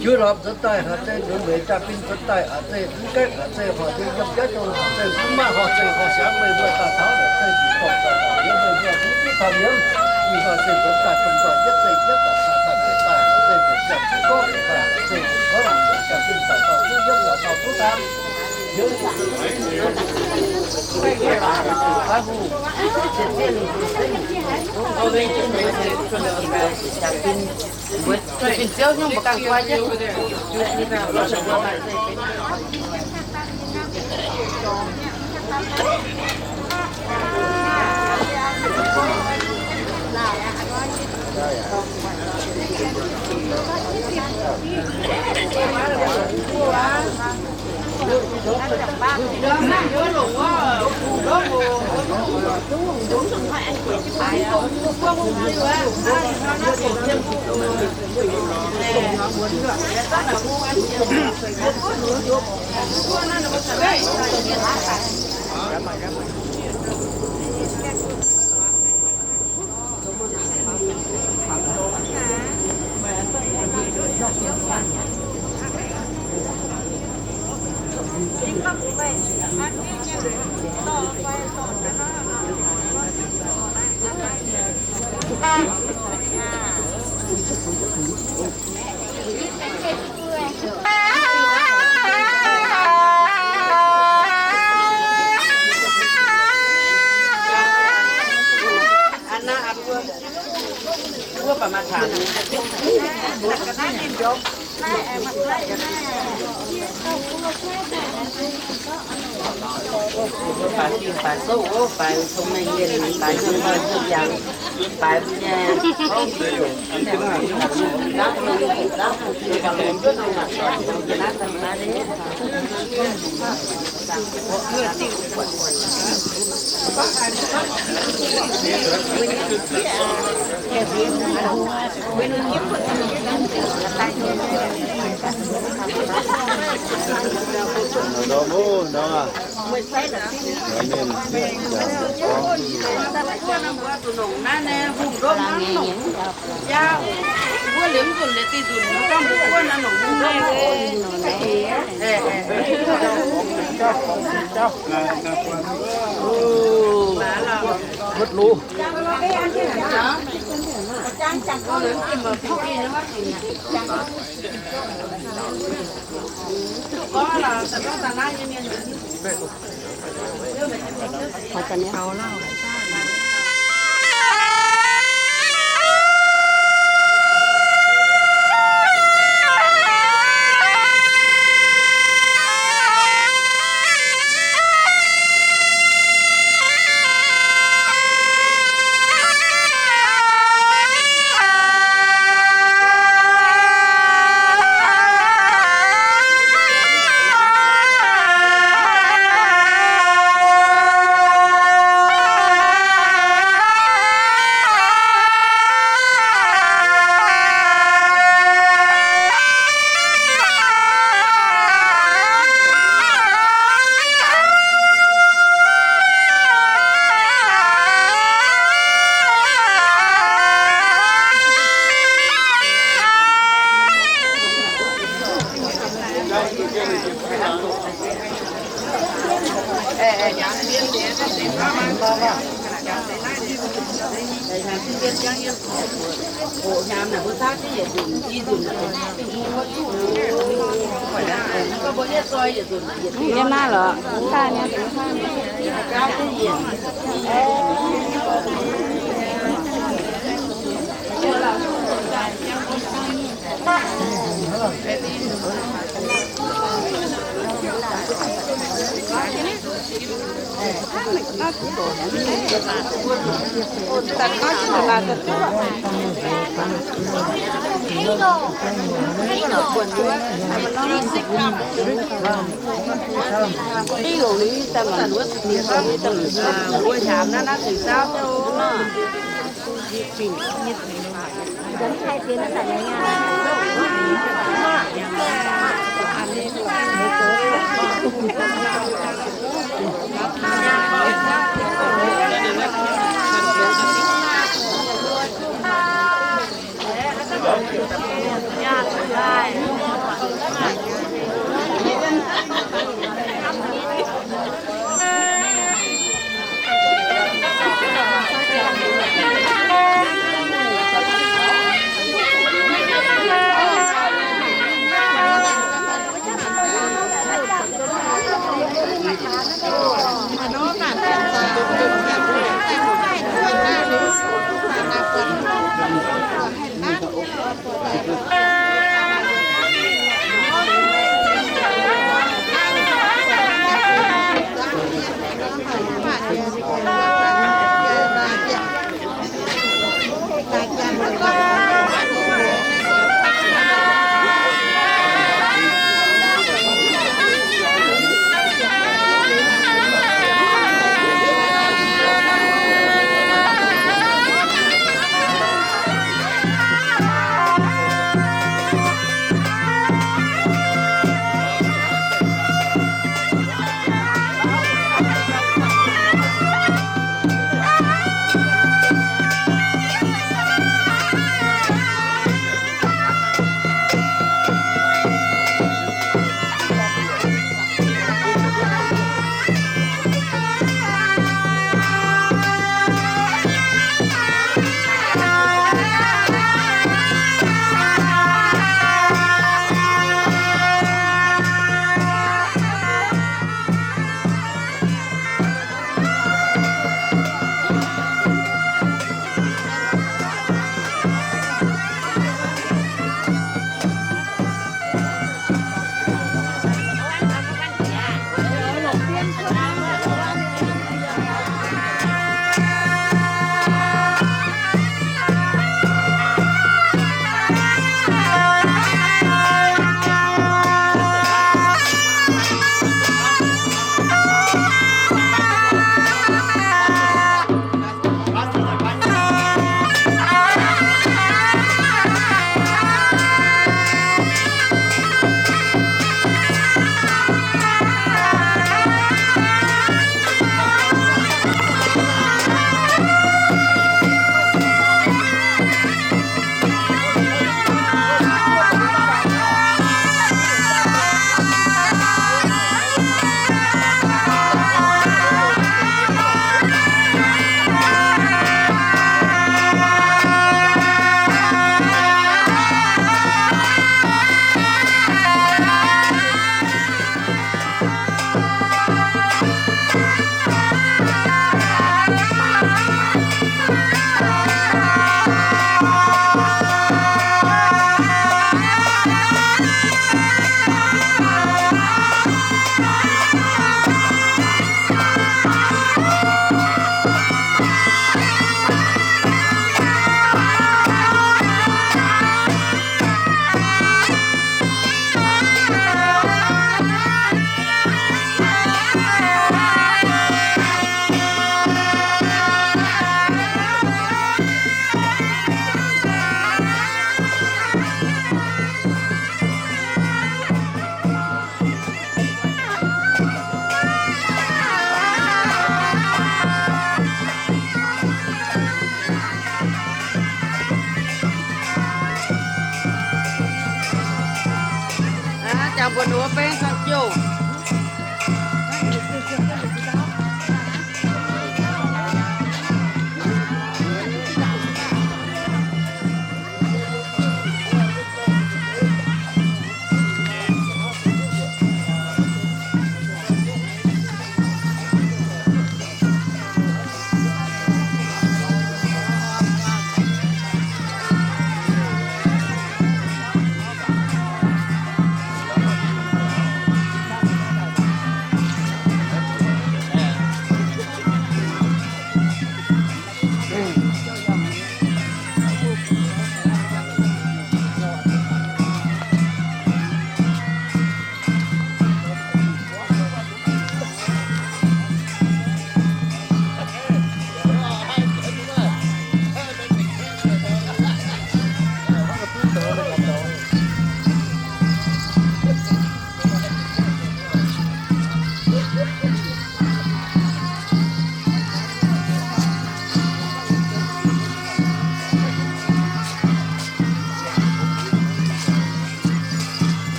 Juiv lorz nzuonx daaih haaix zeiz nzuonx mueiz jaa-bin nzuonx daaih haaix zeiz mv gaengh haaix zeiz horpc nzengc yiem jaax jong haaix zeiz mv maaih horpc zeiz horpc siangx meih mbuo daaih taux haaix zeiz ziqc dorngc daaih yiem meih mbuo mv diqv taux yiem. Ih hnoi se nzuonx daaih domh nzoih jienv zeiz jienv daaih daaih daaih haaix zeiz nzuonx jaa-bin gorngv daaih haaix zeiz nzuonx gorngv jaa-bin daaih dorh duqv yiem daaih dorh duqv daaih. Baaix fingx baaix souv, baaix cong mengh mienh, baaix hnyouv hnyouv yangh, baaix mbuo nyei Yie maah lorqc, daaih nyei.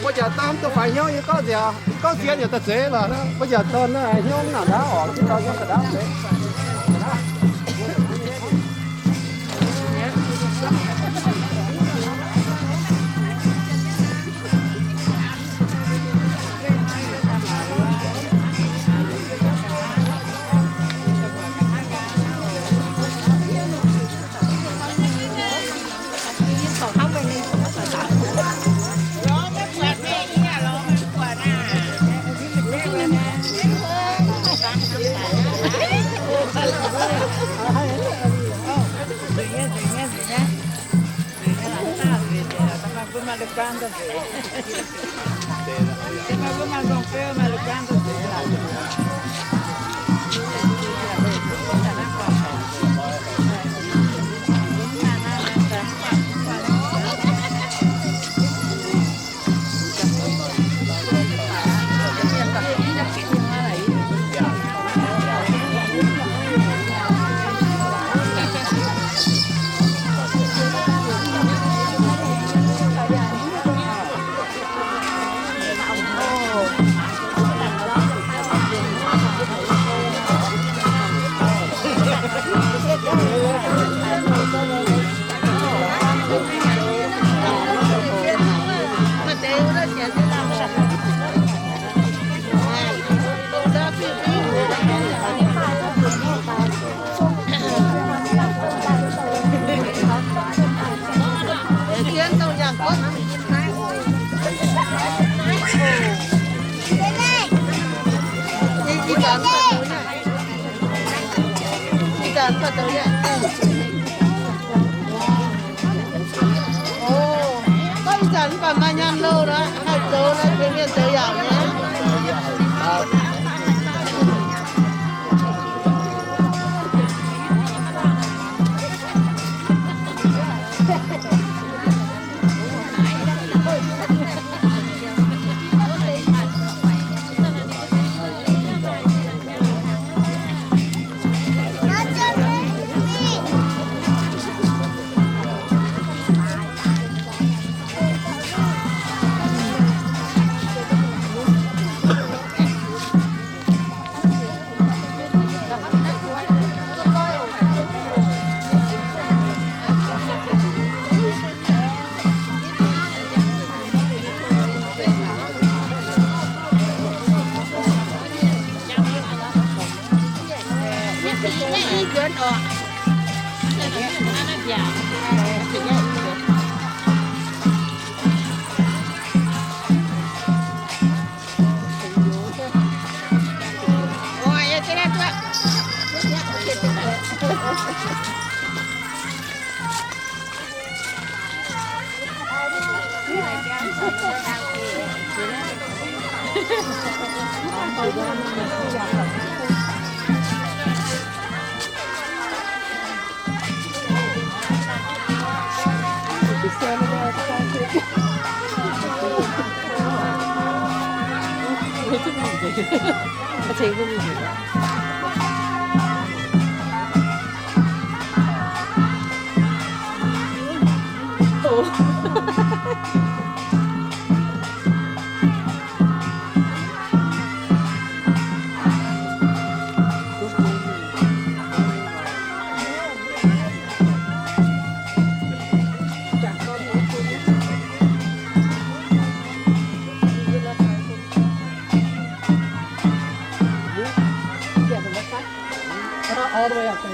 Mbuo nziaauc dorn duqv faix hnyouv, yie gorngv nziaauc, yie gorngv zien yaac daaih zeiz lorqc. Mbuo nziaauc dorn naaiv hnyouv mv nangc ndaauv oc, mv dorn hnyouv ga'ndaauv deix. Ih zanc mv baac maaih nyaanh louh nor, haih zoux nor, tengx mienh zoux yaac nyei. All the way up there.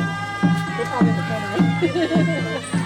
They're probably in the corner.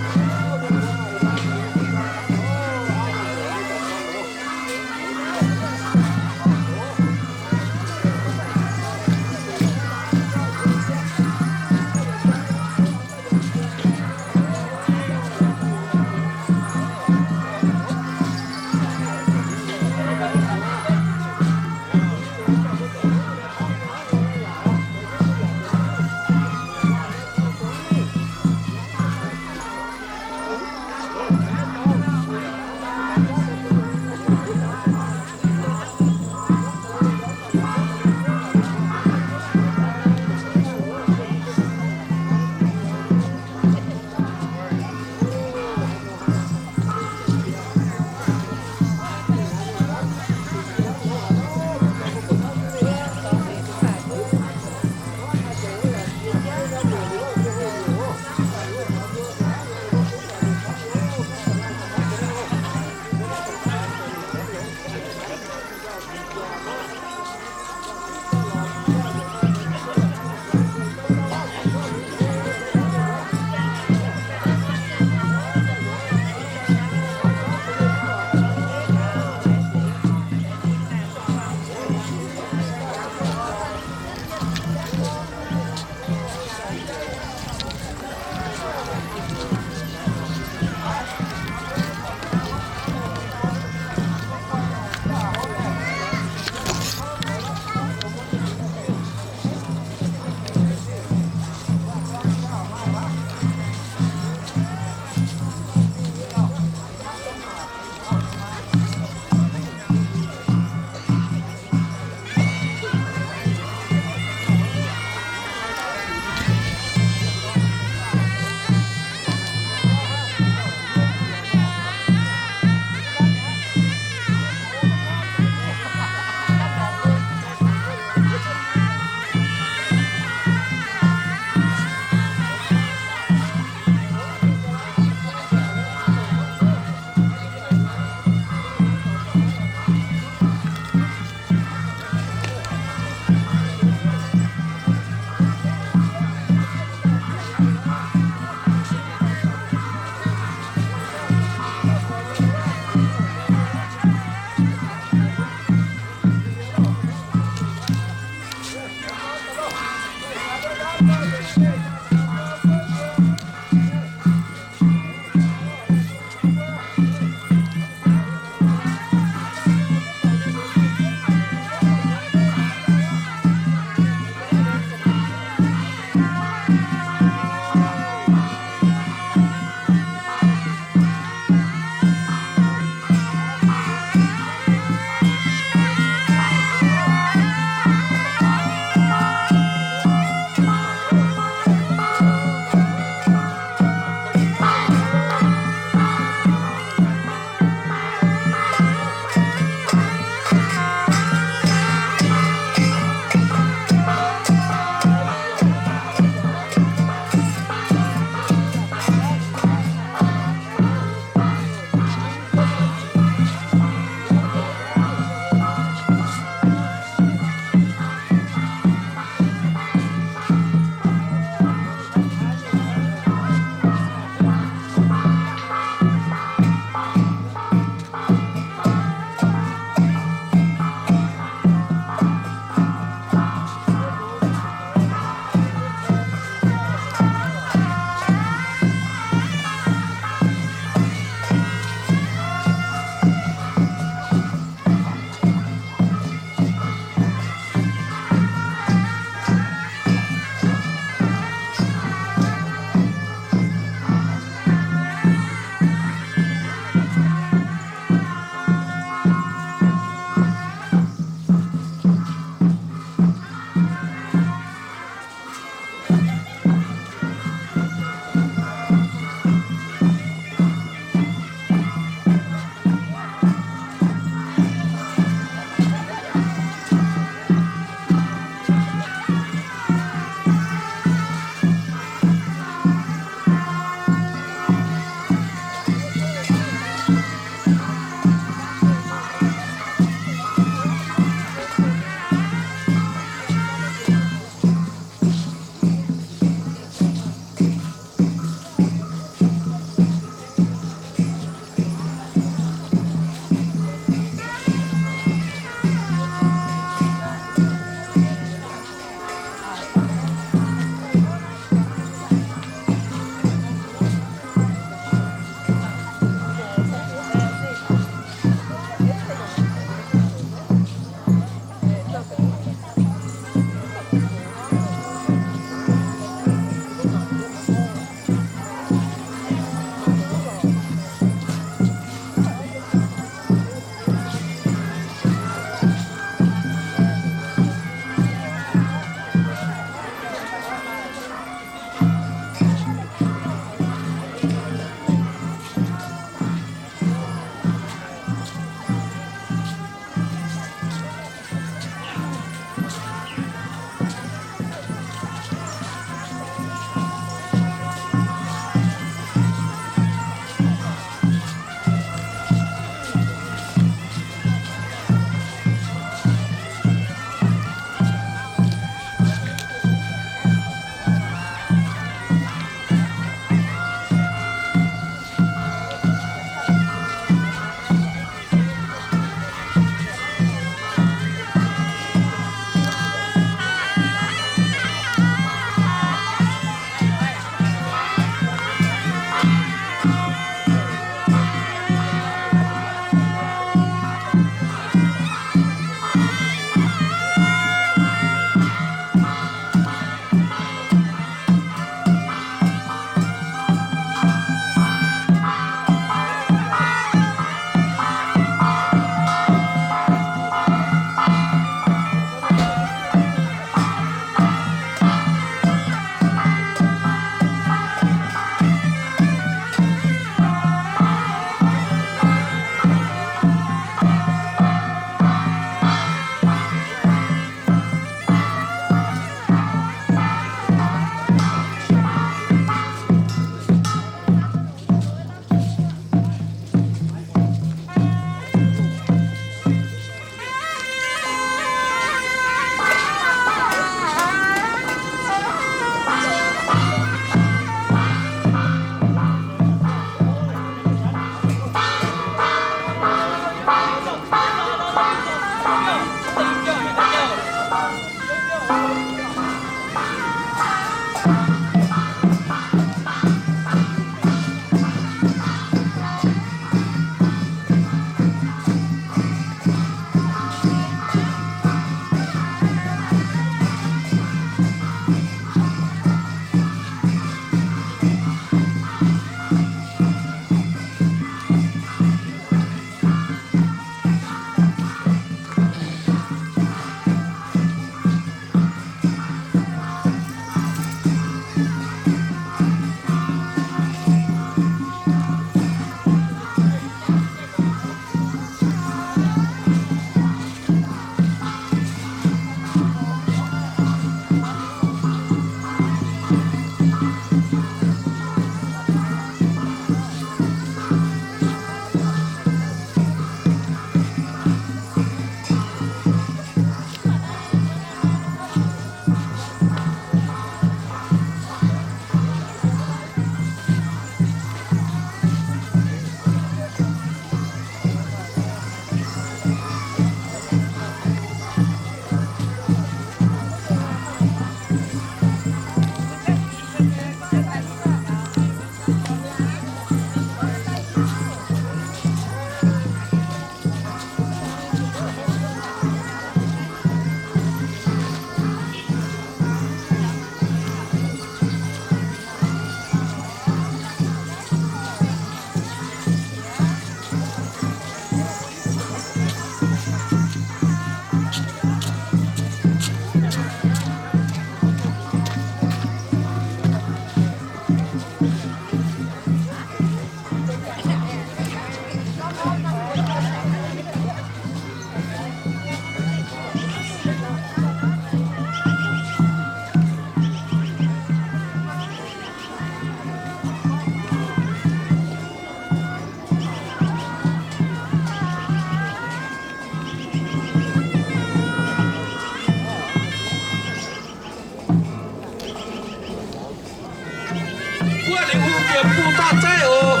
Yiem bung zorqv zeiv oc.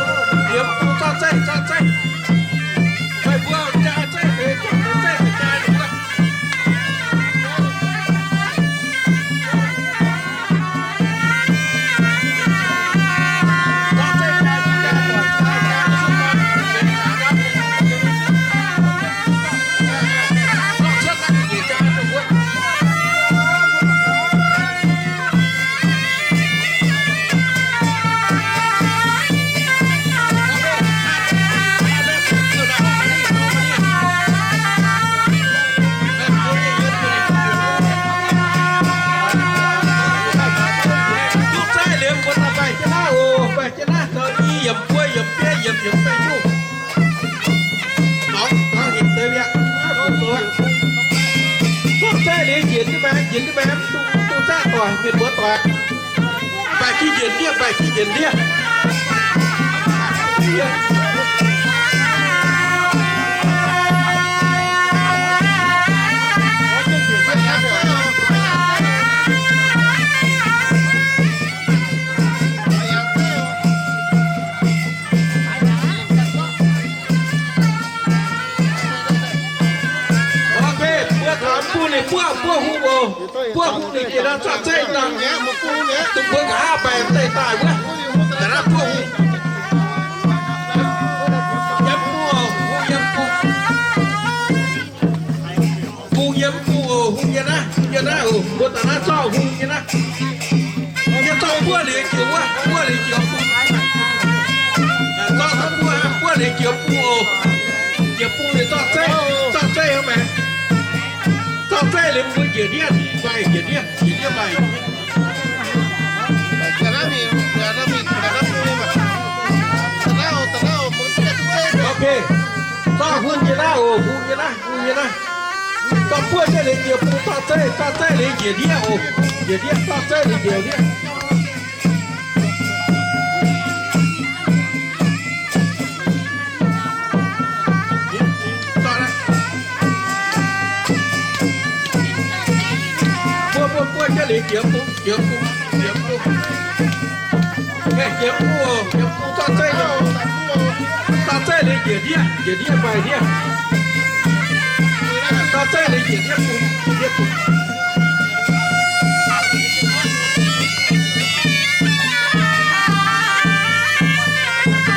Yiem bung zorqv zeiv, zorqv zeiv. Meih mbuo jaa zeiv deix, zorqv zeiv deix jaa ninh mbuo. Duqv zeiv liuz mbuo daaih mbaih jienv naaiv oc, mbaih jienv naaiv, zoux i yiemc buo yiemc biei yiemc yiemc fei nyungc. Zorqv, zorqv hemx deix mi'aqv. Zorqv zeiv liuz njiec jienv maengx, njiec jienv maengx, mv dungx, mv dungx zaah doic, mienh mbuo doic. Mbaih jienv njiec ndiev, mbaih jienv njiec ndiev. Ok, mbuo taux bung ninh buov, buov hungh oc. Buov hungh ninh jiex nor zorqv zeiv dangh, dongh mbuo nqa'haav mbaih deix daaih wuov. Da'naaiv buov hungh. Yiem bung oc, hungh yiem bung. Hungh yiem bung oc, hungh yiem naaiv, hungh yiem naaiv oc. Mbuo da'naaiv zorqv hungh yiem naaiv. Yie zorqv buov liuz jiex wuov, buov liuz jiex bung. Zorqv buov, buov liuz jiex bung oc. Jiex bung liuz zorqv zeiv, zorqv zeiv maengx. Zorqv zeiv liuz mbuo njiec ndiev, mbaih njiec ndiev, njiec ndiev mbaih. Ok, zorqv hungh yiem naaiv oc, hungh yiem naaiv, hungh yiem naaiv. Zorqv buov jienv liuz jiex bung zorqv zeiv, zorqv zeiv liuz njiec ndiev oc. Njiec ndiev, zorqv zeiv liuz njiec ndiev. Buov, buov, buov jienv liuz jiex bung, jiex bung, jiex bung. Mienh jiex bung oc, jiex bung zorqv zeiv, zorqv zeiv liuz njiec ndiev, njiec ndiev mbaih ndiev. Zorqv zeiv liuz njiec ndiev bung, njiec ndiev bung.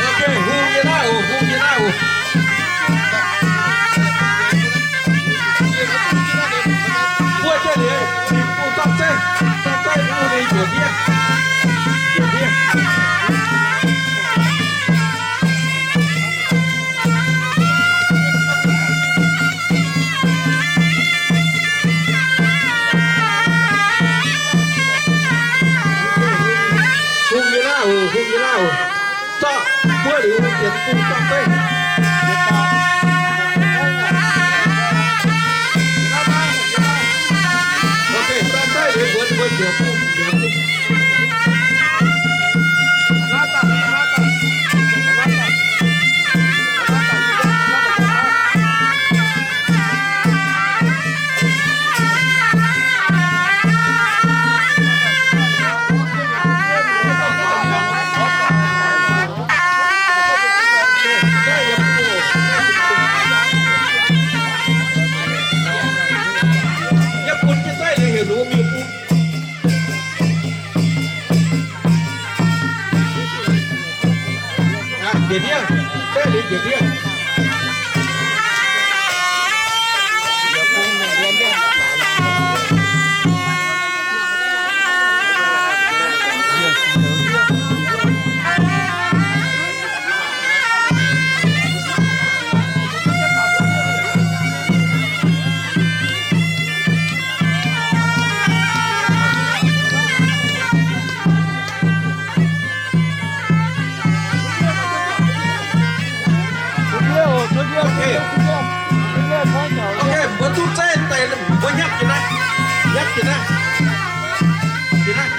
Ok, hungh yiem naaiv oc, hungh yiem naaiv oc. Buov jienv liuz, bung zorqv zeiv, zorqv zeiv bung liuz njiec ndiev, njiec ndiev. Hungh yiem naaiv oc, hungh yiem naaiv oc. Zorqv buov liuz, jiex bung zorqv zeiv. Ok, zorqv zeiv liuz mbuo, mbuo jiex bung, jiex bung. Yie bun jienv zeiv liuz heuc ninh mbuo mingh bung. Njiec ndiev, zeiv liuz njiec ndiev. Ok, mbuo duqv zeiv deix, mbuo nyiapv jiex naaiv, nyiapv jiex naaiv, jiex naaiv,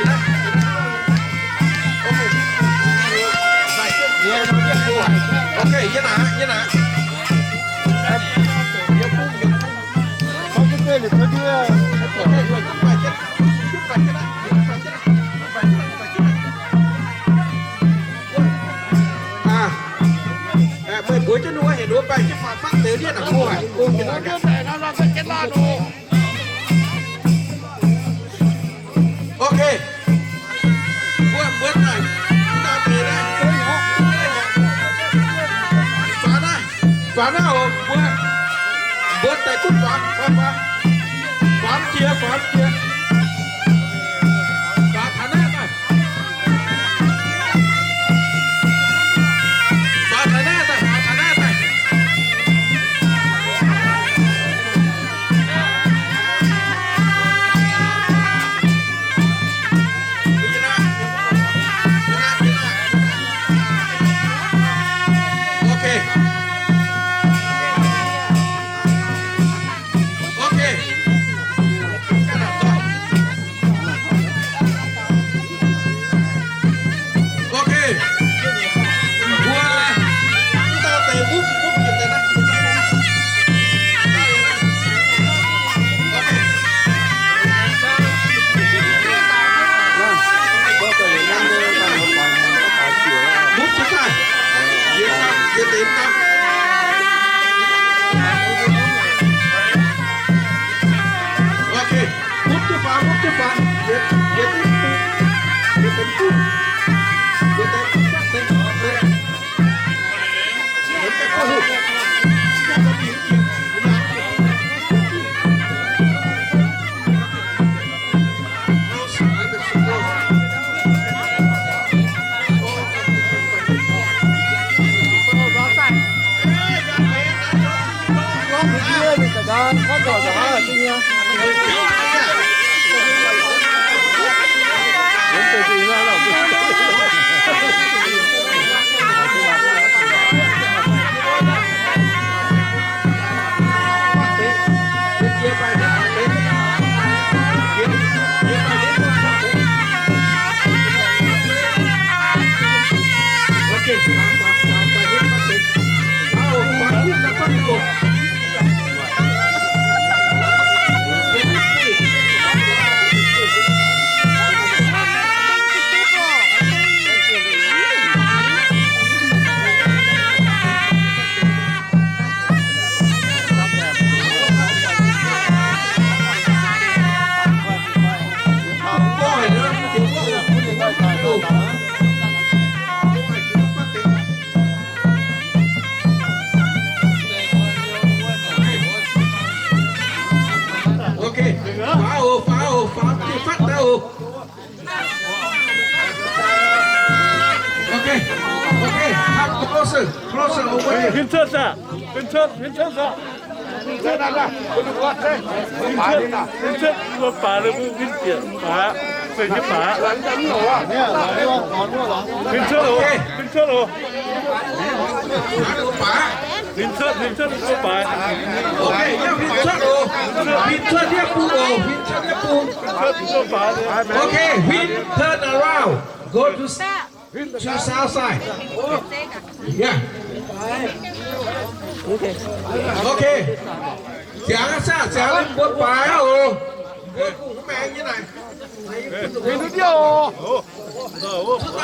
jiex naaiv. Ok, yie naaic, yie naaic. Mbuo jienv ninh mbuo heuc ninh mbuo baengh jienv faaux fatv deix ndiev naaic go haic. Ok. Mbuo, mbuo daaih, mv daaih deix naaiv. Faaux naaiv, faaux naaiv oc. Mbuo, mbuo daaih gunv faaux, faaux, faaux. Faaux jiex, faaux jiex. Faaux taux naaiv daaih. Faaux taux naaiv daaih, faaux taux naaiv daaih. Ok. Ok. Ok. Mbuo, mv dauh deix mupv, mupv jiex daaih naaiv. Mupv jiex daaih. Jiex daaih, jiex deix daaih. Ok. Mupv jienv faaux, mupv jienv faaux. Jiex, jiex deix, jiex deix, jiex deix, jiex deix. Ok, faaux oc, faaux oc, faaux, fatv daaih oc. Ok, ok, come closer, closer over here. Hmien cuotv aqv, hmien cuotv, hmien cuotv aqv. Hmien cuotv, hmien cuotv, mbuo baaix, mbuo hmien bieqc baaix, bieqc jienv baaix. Hmien cuotv oc, hmien cuotv oc. Hmien cuotv, hmien cuotv, mbuo baaix. Ok, hmien cuotv oc. Hmien cuotv yie bung oc, hmien cuotv yie bung. Hmien cuotv, mbuo baaix. Ok, hmien turn around. Go to, to south side. Yeah. Ok. Ziangx aqv, ziangx liuz mbuo baaix aqv oc. Mbuo kungx maengx nyei naaic. Hmien cuotv oc. Cuotv daaih oc. Cuotv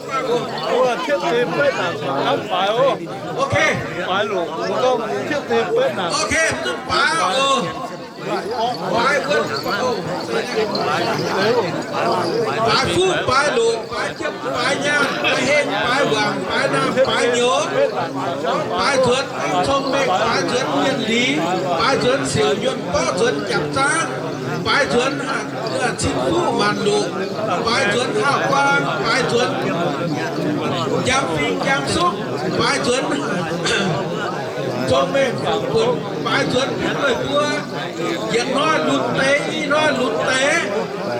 daaih oc. Mbuo ciepv deix beiv naanc camv baaix oc. Ok. Baaix loc, mbuo gorngv ciepv deix beiv naanc. Ok, mv duqv baaix oc. Baaix wuonv, baaix fuqv, baaix loc, baaix jiepv, baaix nyaanh, baaix heng, baaix wangc, baaix naamh, baaix nyouz, baaix nzuonx cong-mengh, baaix nzuonx mienh lingx, baaix nzuonx siouc nyuonh borqv nzuonx jaapc zaangv, baaix nzuonx cin fuqv maanc loc, baaix nzuonx haauh guaang, baaix nzuonx njamv fingx njamv suqv, baaix nzuonx cong-mengh fangx-buonc, baaix nzuonx bun meih mbuo yietc hnoi lunx deix, i hnoi lunx deix,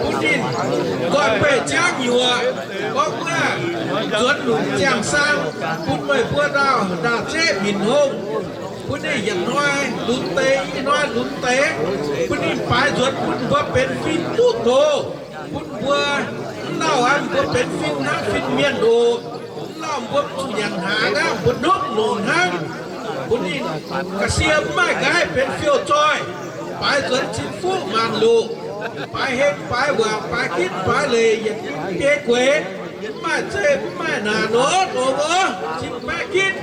bun ninh nzoih beih ziangv nyuoqc, gorngv wuov nzuonx lunc ziangh saang, bun meih mbuo ndaauh, ndaauh zeqv minc hngongh, bun ninh yietc hnoi lunx deix, i hnoi lunx deix, bun ninh baaix nzuonx bun mbuo benx fin duqv doz, bun mbuo mv lauh aqv, mbuo benx fin hnangv fin-mienh oc. Mv lauh mbuo zuqc nyanc hnaangx aqv, mbuo hnopv longc hnangv. Bun ninh ga'sie mv maaih nqaiv benx fiouv-zoih, baaix nzuonx cin fuqv maanc loc, baaix heng baaix wangc, baaix gitv baaix leiz, yietc biei gueix. Mv maaih zeiv mv maaih naanc nor, oc, cing-baeqv gitv.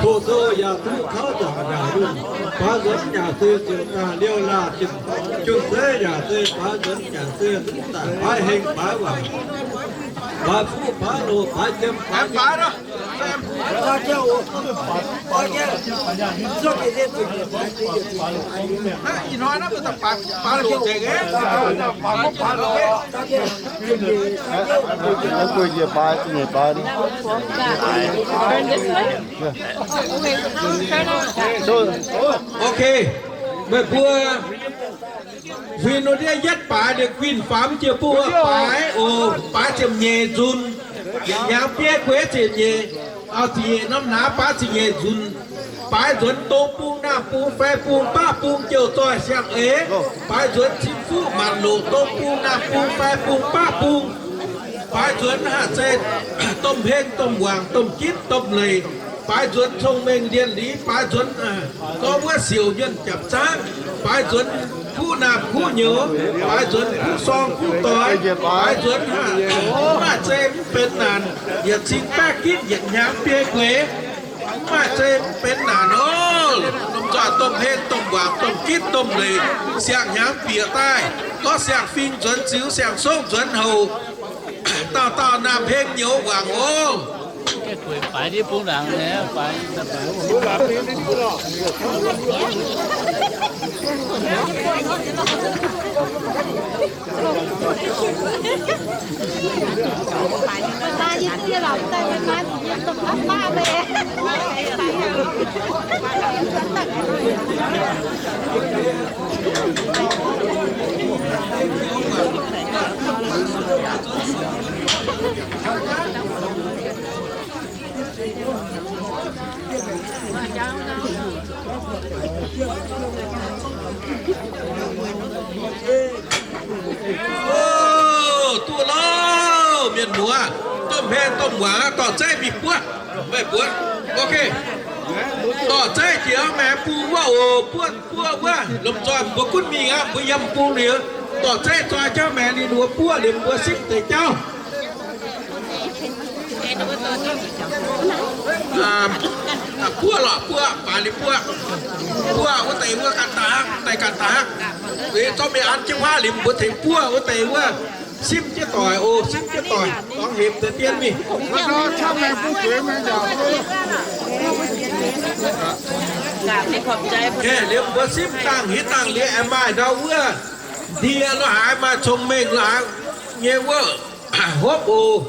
Hoc nzou yaac duqv kouv nzangc yaac lunc, baaix nzuonx yaac se ziouc daaih liouh laah jienh, jung-seix yaac se baaix nzuonx yaac se daaih baaix heng baaix waanc, baaix fuqv baaix loz baaix jiem baaix baaix. Ok, meih mbuo huin wuov ndiev yietv baaix, ninh guinh faam jiex bun wuov baaix oc, baaix ziepc nyeic nzunc, yietc hnyangx biei gueix ziepc nyeic, ziepc nyeic norm hlaax baaix ziepc nyeic nzunc. Baaix nzuonx dong bung, naamh bung, fai bung, baqv bung, jouh zoih siang-eix. Baaix nzuonx cin fuqv maanc loc, dong bung, naamh bung, fai bung, baqv bung. Baaix nzuonx haac zeiz domh heng, domh waangc, domh gitv, domh leic. Baaix nzuonx cong-mengh lienh liz, baaix nzuonx zorqv wuov siouc nyuonh japc zaangv. Baaix nzuonx kuv naamh kuv nyouz, baaix nzuonx kuv sorng kuv doix. Baaix nzuonx haac maaih zeiv mv benx naanc, yietc cin baeqv gitv, yietc hnyangx biei gueix. Mv maaih zeiv mv benx naanc oc. Lomh nzoih domh heng, domh waangc, domh gitv, domh leic, siang-hnyangx bieqc daaih, gorngv siang-fing nzuonx ziux, siang-songv nzuonx houc, dauh dauh naamh heng nyouz waangc oc. Duqv lauh, mienh muoz, domh heng domh waangc, dorh zeiv mingh buov, meih mbuo. Ok, dorh zeiv jiex maengx bung wuov oc, buov, buov wuov, lomh nzoih mbuo gunv mingh aqv, mbuo yiem bung liuz, dorh zeiv zoi jauv maengx ninh mbuo buov liuz mbuo simv deix jauv. Buov lorqc, buov, baaix liuz buov. Buov wuov deix wuov ganh daaih aqv, daaih ganh daaih aqv. Zorqv mingh an jienv huaav liuz mbuo tengx buov wuov deix wuov. Simv jienv doic oc, simv jienv doic, dorngx hepc deix dien mingh. Liuz mbuo simv dangh heix dangh liuz aengx maaih ndau wuov ndie lo haaix, maaih cong-mengh lo haaix nyei wuov hopv oc.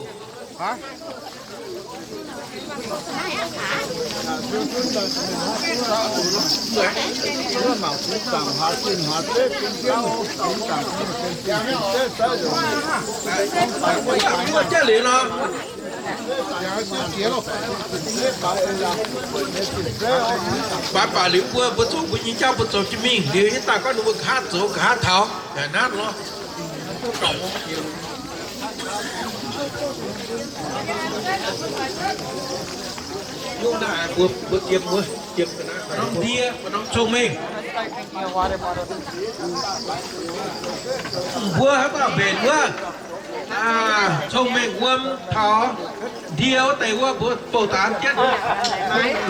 Baaix baac liuz mbuo, mbuo zoux mbuo nyei jauv mbuo zoux jienv mingh liuz, yie daaih gorngv ninh mbuo nqa'haav zoux nqa'haav taux, naaiv lorqc. Mbuo, mbuo jiem wuov, jiem ga'naaiv, norm ndie, norm cong-mengh. Mbuo haaix dauh mbenc wuov, cong-mengh wuom taux ndie wuov deix wuov, mbuo bouh daanz jienv.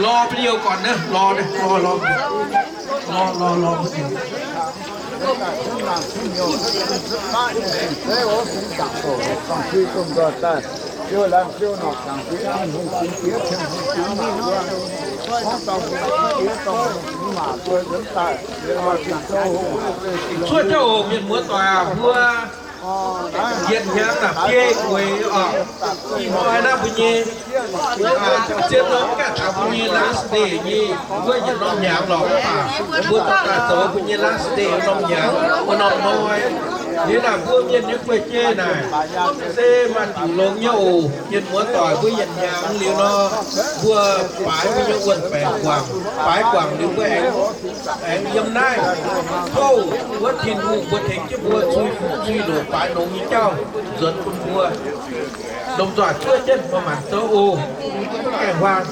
Lorz mbuo liouh gorn naaiv, lorz, lorz, lorz, lorz, lorz. Cuotv jauv oc, mienh muoz-doic aac, mbuo yietc hnyangx naaic biei gueix oc. Ih hnoi naaiv mbuo nyei, zien nor mv gaengh taux mbuo nyei last day nyei wuov yietc norm hnyangx lorqc. Mbuo dorh daaih zoux mbuo nyei last day wuov norm hnyangx, wuov norm hnoi. Liuz naaic mbuo mienh nyei guei-jei naaic, se maaih diuc longx nyei oc. Mienh muoz-doic, mbuo yietc hnyangx liuz nor, mbuo baaix mbuo nyei wuonh baengc guangc. Baaix guangc liuz mbuo aengx, aengx yiem naaiv houv. Wuov Tin-Hungh mbuo tengx jienv mbuo cui fuqv cui ndoqc baaix longx nyei jauv nzuonx bun mbuo. Lomh nzoih zuov jienv mbuo maanc zouv oc. Gaengh huaang.